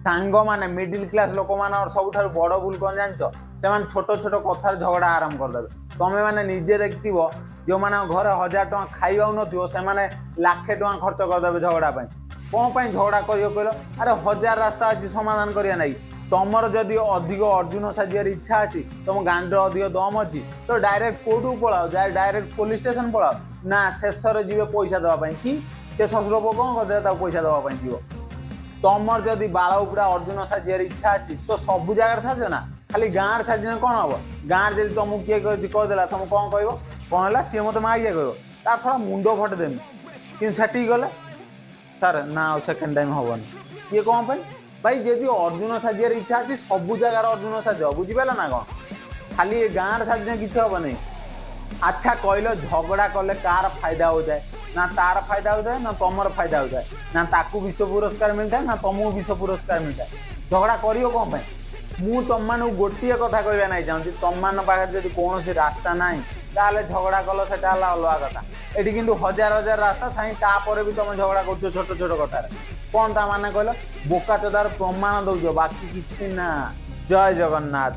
ସାଙ୍ଗମାନେ, middle class ଲୋକମାନଙ୍କର ସବୁଠାରୁ ବଡ ଭୁଲ କଣ ଜାଣିଛ? ସେମାନେ ଛୋଟ ଛୋଟ କଥାରେ ଝଗଡା ଆରମ୍ଭ କରିଦେବେ। ତମେ ମାନେ ନିଜେ ଦେଖିଥିବ, ଯେଉଁମାନଙ୍କ ଘରେ 1000 ଟଙ୍କା ଖାଇବାକୁ ନଥିବ, ସେମାନେ ଲାଖେ ଟଙ୍କା ଖର୍ଚ୍ଚ କରିଦେବେ ଝଗଡା ପାଇଁ। କଣ ପାଇଁ ଝଗଡା କରିବ କହିଲ? ଆରେ, ହଜାର ରାସ୍ତା ଅଛି ସମାଧାନ କରିବା ନାଗି। ତମର ଯଦି ଅଧିକ ଅର୍ଜୁନ ସାଜିବାର ଇଚ୍ଛା ଅଛି, ତମ ଗାଣ୍ଡର ଅଧିକ ଦମ ଅଛି, ତ ଡାଇରେକ୍ଟ କୋର୍ଟକୁ ପଳାଅ, ଡାଇରେକ୍ଟ ପୋଲିସ ଷ୍ଟେସନ ପଳାଅ। ନା, ଶେଷରେ ଯିବେ ପଇସା ଦେବା ପାଇଁ। କି ସେ ଶ୍ୱଶୁର ପୁଅ କଣ କରିଦେବେ, ତାକୁ ପଇସା ଦେବା ପାଇଁ ଯିବ। ତମର ଯଦି ବାଳ ଉପରେ ଅର୍ଜୁନ ସାଜିବାର ଇଚ୍ଛା ଅଛି, ତ ସବୁ ଜାଗାରେ ସାଜ ନା। ଖାଲି ଗାଁରେ ସାଜିଲେ କଣ ହବ? ଗାଁରେ ଯଦି ତମକୁ କିଏ କହିଦେଲା, ତମେ କଣ କହିବ? କଣ ହେଲା? ସିଏ ମତେ ମାଗିଆ କହିବ, ତାର ଛଡ଼ା ମୁଣ୍ଡ ଫଟେଇ ଦେମି। କିନ୍ତୁ ସେଠିକି ଗଲେ, ସାର୍, ନା, ଆଉ ସେକେଣ୍ଡ ଟାଇମ୍ ହବନି। କିଏ କଣ ପାଇଁ? ଭାଇ, ଯଦି ଅର୍ଜୁନ ସାଜିବାର ଇଚ୍ଛା ଅଛି, ସବୁ ଜାଗାରେ ଅର୍ଜୁନ ସାଜ। ବୁଝିପାରିଲ ନା କଣ? ଖାଲି ଏ ଗାଁରେ ସାଜିଲେ କିଛି ହବନି। ଆଚ୍ଛା କହିଲ, ଝଗଡ଼ା କଲେ କାହାର ଫାଇଦା ହଉଥାଏ? ନା ତାର ଫାଇଦା ହଉଥାଏ, ନା ତମର ଫାଇଦା ହଉଥାଏ? ନା ତାକୁ ବିଶ୍ୱ ପୁରସ୍କାର ମିଳିଥାଏ, ନା ତମକୁ ବିଶ୍ୱ ପୁରସ୍କାର ମିଳିଥାଏ? ଝଗଡ଼ା କରିବ କଣ ପାଇଁ? ମୁଁ ତମମାନଙ୍କୁ ଗୋଟିଏ କଥା କହିବା ନାଇଁ ଚାହୁଁଛି। ତମମାନଙ୍କ ପାଖରେ ଯଦି କୌଣସି ରାସ୍ତା ନାହିଁ, ତାହେଲେ ଝଗଡ଼ା କଲ, ସେଟା ହେଲା ଅଲଗା କଥା। ଏଠି କିନ୍ତୁ ହଜାର ହଜାର ରାସ୍ତା ଥାଇ ତାପରେ ବି ତମେ ଝଗଡ଼ା କରୁଛ ଛୋଟ ଛୋଟ କଥାରେ। କଣ ତା ମାନେ କହିଲ? ବୋକା ଚୋଦାର ପ୍ରମାଣ ଦଉଛ, ବାକି କିଛି ନା। ଜୟ ଜଗନ୍ନାଥ।